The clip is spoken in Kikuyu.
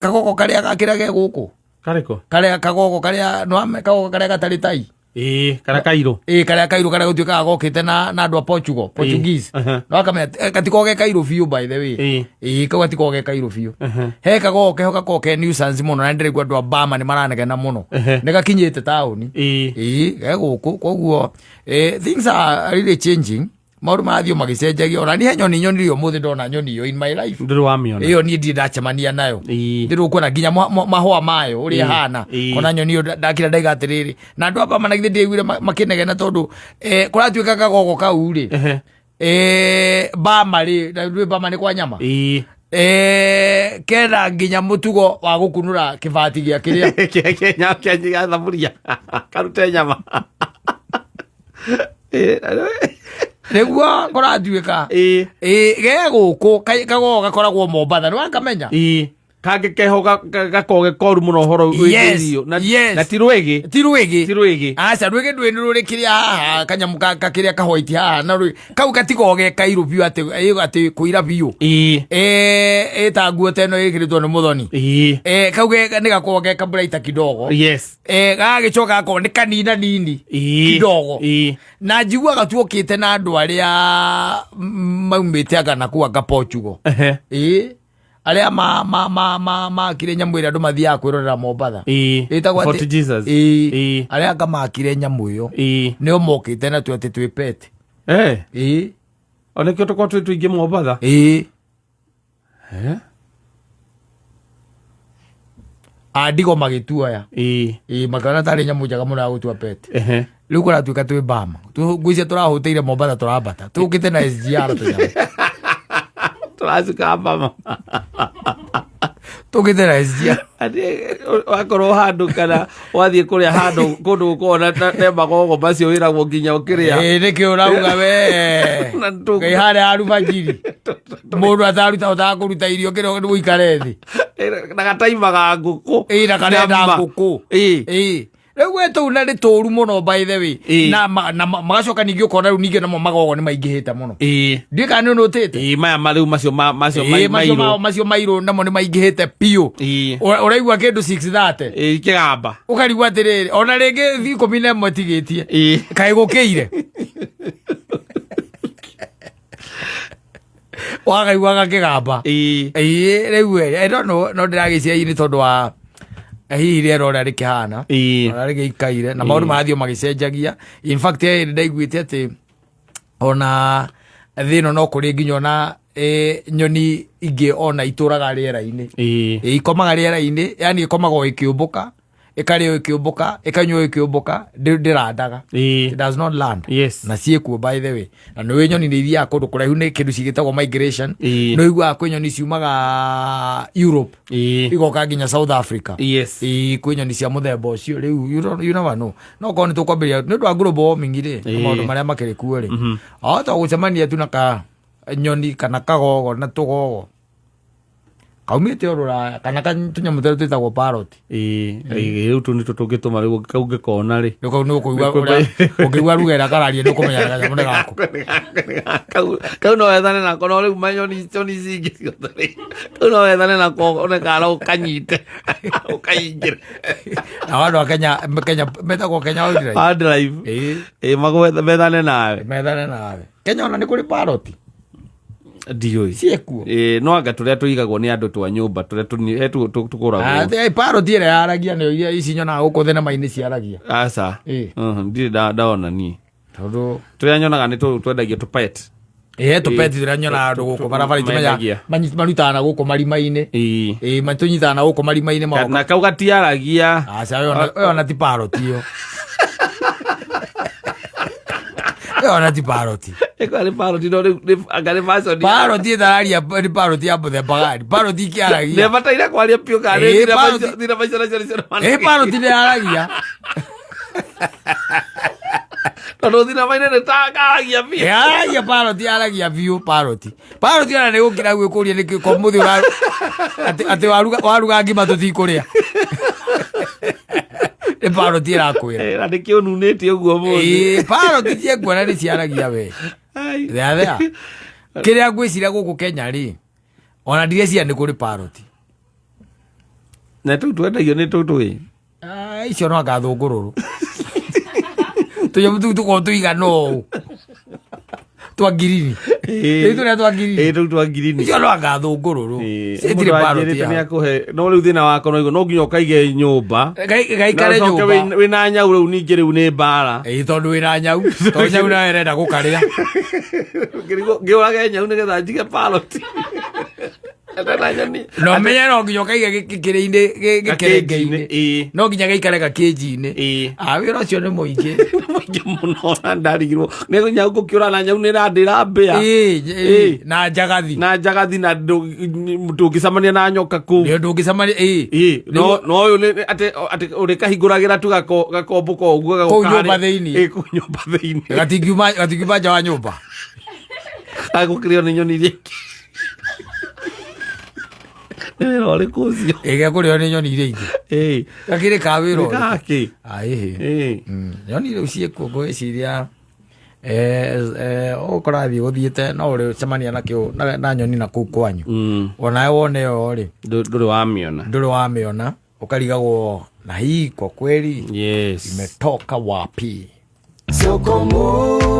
Kagogo karĩa gakĩra ge gũkũ. Karĩkũ? Karĩa kagogo karĩa nĩwame kagogo karĩa gatarĩ tai. Ĩĩ, karĩa kairũ. Ĩĩ, karĩa kairũ karĩa gũtuĩkaga gokĩte na andũ a Portugal, Portuguese. Aha. Nĩwakamenya, gatikoragwo ge kairũ biũ by the way. Ĩĩ. Ĩĩ, kau gatikoragwo ge kairũ biũ. Aha. He kagogo keho gakoragwo ke nuisance mũno na nĩndĩraigua andũ a Bama nĩ maranegena mũno. Ehe. Nĩ gakinyĩte taũni. Ĩĩ. Ĩĩ, ge gũkũ koguo things are really changing. Maũndũ marathiĩ o magĩcenjagia. Ona niĩ he nyoni nyonire ũmũthĩ ndona nyoni ĩyo in my life. Ndũrĩ wamĩona. Ĩyo niĩ ndirĩ ndacemania nayo. Ĩĩ. Ndĩrĩ ũkuona nginya mahũa mayo ũrĩa Ĩĩ. ĩhana. Ĩĩ. Ona nyoni ĩyo ndakira ndaiga atĩrĩrĩ. Na andũ a Bama na githĩ ndiaiguire makĩnegena tondũ kũratuĩka kagogo kau rĩ. Ehe. Bama rĩ, na ndũĩ Bama nĩ kwa nyama. Ĩĩ. Kena nginya mũtugo wa gũkunũra kĩbati gĩa kĩrĩa. Kĩa kĩa kĩa thaburia. Karute nyama. Ĩĩ, na rĩu- Nĩguo kũratuĩka. Ĩĩ. Ĩĩ, ge gũkũ, kagogo gakoragwo Mombatha, nĩ wakamenya? Ĩĩ. Kangĩ keho gakoragwo ge koru mũno ũhoro wĩgiĩ Yes, irio. Na- yes. na ti rwĩgĩ. Ti rwĩgĩ. Ti rwĩgĩ. Aca, rwĩgĩ ndũĩ nĩ rũrĩ kĩrĩa haha, kanyamũ ka kĩrĩa kahwaiti haha, na rwĩgĩ. Kau gatikoragwo ge kairũ biũ atĩ kũira biũ. Ĩĩ. Ĩta nguo ta ĩno ĩkĩrĩtwo nĩ mũthoni. Ĩĩ. Kau nĩ gakoragwo ge kaburaita kidogo. Yes. Gagagĩcoka gakorwo nĩ kanina nini Ĩĩ. kidogo. Ĩĩ. Na njiguaga tuokĩte na andũ arĩa maumĩte anga na kũu anga Portugal. Ehe. Ĩĩ. Arĩa makire nyamũ ĩrĩa andũ mathiaga kwĩrorera Mombatha. Ĩĩ. Ĩtagwo atĩ- Fort Jesus. Ĩĩ. Ĩĩ. Arĩa anga makire nyamũ ĩyo. Ĩĩ. Nĩo mokĩte na tu atĩ twĩ pet. Eh. Ĩĩ. O nĩkĩo tũkorwo twĩ tũingĩ Mombatha. Ĩĩ. Eh? Andigo magĩtuoya. Ĩĩ. Ĩĩ, makĩona tarĩ nyamũ njega mũno ya gũtua pet. Ehe. Rĩu kũratuĩka twĩ Bama. Ngwĩciria tũrahũtĩire Mombatha tũrambata. Tũkĩte na SGR tũnyamũ. Tũracuka Bama. Tũkĩte na SGR. Atĩ, wakorwo handũ kana wathiĩ kũrĩa handũ kũndũ gũkoragwo na magogo macio wĩragwo nginya ũkĩrĩa. Ĩĩ, nĩkĩ ũrauga we? Na tũ- Ngai harĩa arubajiri. Mũndũ ataruta ũtakũruta irio kĩrĩa ũikare thĩ. Na gataima ga ngũkũ. Ĩĩ, na karenda Nyama. ngũkũ. Ĩĩ. Ĩĩ. Rĩu we tũu na nĩ tũru mũno by the way. Ĩĩ. Na magacoka ningĩ ũkona rĩu ningĩ namo magogo nĩ maingĩhĩte mũno. Ĩĩ. Ndiũĩ kana nĩ ũnũtĩte. Ĩĩ, maya ma rĩu macio macio Ĩĩ, macio mairũ. macio mairũ namo nĩ maingĩhĩte biũ. Ĩĩ. Ũraigua kĩndũ 6:30. Ĩĩ, kĩgamba. Ũkarigwo atĩrĩrĩ, ona rĩngĩ 11 tigĩtie. Ĩĩ. Kaĩ gũkĩire. Wakaiguaga kĩgamba. Ĩĩ. Ĩĩ, rĩu I don't know, no ndĩragĩciria nĩ tondũ wa hihi rĩera ũrĩa rĩkĩhana. Ĩĩ. Ũrĩa rĩgĩikaire na maũndũ marathiĩ o magĩcenjagia. In fact, nĩ ndaiguĩte atĩ ona thĩ ĩno no kũrĩ nginya ona nyoni ingĩ ona itũraga rĩera-inĩ. Ĩĩ. Ĩĩ, ikomaga rĩera-inĩ, yani ĩkomaga o ĩkĩũmbũka, ĩkarĩa o ĩkĩũmbũka, ĩkanyua o ĩkĩũmbũka, ndĩrandaga. Ĩĩ. It does not land. Yes. Na ciĩkuo by the way. Na nĩũĩ nyoni nĩ ithiaga kũndũ kũraihu nĩ kĩndũ cigĩtagwo migration. Ĩĩ. Nĩ ũiguaga kwĩ nyoni ciumaga Europe Ĩĩ. igoka nginya South Africa. Yes. Ĩĩ, kwĩ nyoni cia mũthemba ũcio rĩu you never know. No korwo nĩ tũkwambĩrĩria nĩ ũndũ wa global warming rĩ, na Ĩĩ. maũndũ marĩa makĩrĩ kuo rĩ. Ahota gũcemania tu na ka nyoni kana kagogo na tũgogo. Kaumĩte o rũraya kana tũnyamũ tũrĩa twĩtagwo parrot. Ĩĩ, ĩĩ, rĩu tũ nĩtwo tũngĩtũma rĩu ũngĩkona rĩ. Rĩu kau nĩ ũkũigua ũrĩa ũngĩigua ruga ĩrĩa kararia nĩ ũkũmenya nĩ kanyamũ nĩ gaku. Kau no wethane nako no rĩu manyoni nyoni ici ingĩ ciothe rĩ. Kau no wethane nako one kana ũkanyite ũkaingĩre. Na andũ a Kenya, Kenya metagwo Kenya Wildlife. Wildlife. Ĩĩ, Ĩĩ, methane nawe. methane nawe. Kenya ona nĩ kũrĩ parrot. Ndiũĩ. Ciĩkuo. Ĩĩ, no anga tũrĩa tũigagwo nĩ andũ twa nyũmba tũrĩa tũkũragwo. Ah, parrot ĩrĩa yaragia nĩyo iria ici nyonaga gũkũ thenema-inĩ ciaragia. Aca. Ĩĩ. Ndirĩ ndaona niĩ. Tondũ Tũrĩa nyonaga nĩ tũu twendagio tũpet. Ĩĩ, tũpeti tũrĩa nyonaga andũ gũkũ barabara itimenya Mendagia. marutaga na gũkũ marima-inĩ. Ĩĩ. Ĩĩ, matũnyitaga na gũkũ marima-inĩ magoka. Na kau gatiaragia. Aca, ĩyo ona ti parrot ĩyo. Ĩyo ona ti parrot. Ĩkorwo nĩ parrot no rĩu anga nĩ version ya- Parrot ĩtararia nĩ parrot ya mũthemba gani? Parrot ikĩaragia. Nĩbataire kwaria biũ kana Ĩĩ, nĩ parrot- thina maica nacio nĩcio Ĩĩ, parrot nĩyaragia. Tondũ thinema-inĩ nĩ tangaragia biũ. Yaragia parrot, yaragia biũ parrot. Parrot ona nĩ gũkira gwĩkũria nĩkĩ ko mũthĩ ũra atĩ waruga ngima tũtikũrĩa. Nĩ parrot ĩrakwĩra. Eh, na nĩkĩo ũnunĩte ũguo mũthĩ. Ĩĩ, parrot ciekuona nĩ ciaragia we. Ai. Thea thea. Kĩrĩa ngwĩciria gũkũ Kenya rĩ, ona ndireciria nĩ kũrĩ parrot. Na tũu twendagio nĩ tũtũ ĩ. Ah, icio no anga thũngũrũrũ tũnyamũ tũu tũkorwo tũigana ũũ twa ngirini rĩu tũrĩa twa ngirini Ĩ tũu twa ngirini. icio no anga thũngũrũrũ Ĩ, citirĩ mũndũ parrot anjĩrĩte yao. nĩ akũhe no rĩu thĩna wakwa no no nginya ũkaige nyũmba Gaikare Na ũcoke nyũmba wĩna nyau rĩu ningĩ rĩu nĩ mbara Ĩ, tondũ wĩna nyau tondũ nyau nayo ĩrenda gũkarĩa Ngĩũrage nyau nĩgetha njige parrot Ate na nyoni na ũmenye no nginya ũkaige gĩkĩrĩ-inĩ gĩkerenge-inĩ Ĩ. no nginya gaikare gakĩnji-inĩ Ĩ. Ah, wĩra ũcio nĩ mũingĩ Nĩ mũingĩ mũno na ndarigirwo nĩ nyau ngũkĩũra na nyau nĩ ĩrandĩra mbĩa Ĩ, ĩ, Ĩ. na njagathi na njagathi na ndũngĩcemania na nyoka kũu nĩ ũndũ ũngĩcemania ĩ Ĩ, no no ũyũ nĩ atĩ atĩ ũrĩkahingũragĩra tu gakombũka ũguo gagoka Kũu nyũmba harĩa- thĩinĩ. Ĩ, kũu nyũmba thĩinĩ gatingiuma nja wa nyũmba agũkĩrĩo nĩ nyoni iria ingĩ nĩ wĩra ũrĩkũ ũcio ĩgekũrĩo nĩ nyoni iria ingĩ Ĩ, gakĩrĩ ka wĩra nĩ ũrĩkũ? gakĩ Ah, ĩhĩ Ĩ. Nyoni rĩu ciĩkuo ngwĩciria ũkũrathiĩ gũthiĩte no ũrĩcemania nakĩo na nyoni na kũu kwanyu onawe wone ĩyo rĩ Ndũrĩ wamĩona ndũrĩ wamĩona ũkarigagwo na hii kwa kweli yes imetoka wapi Soko Murwa.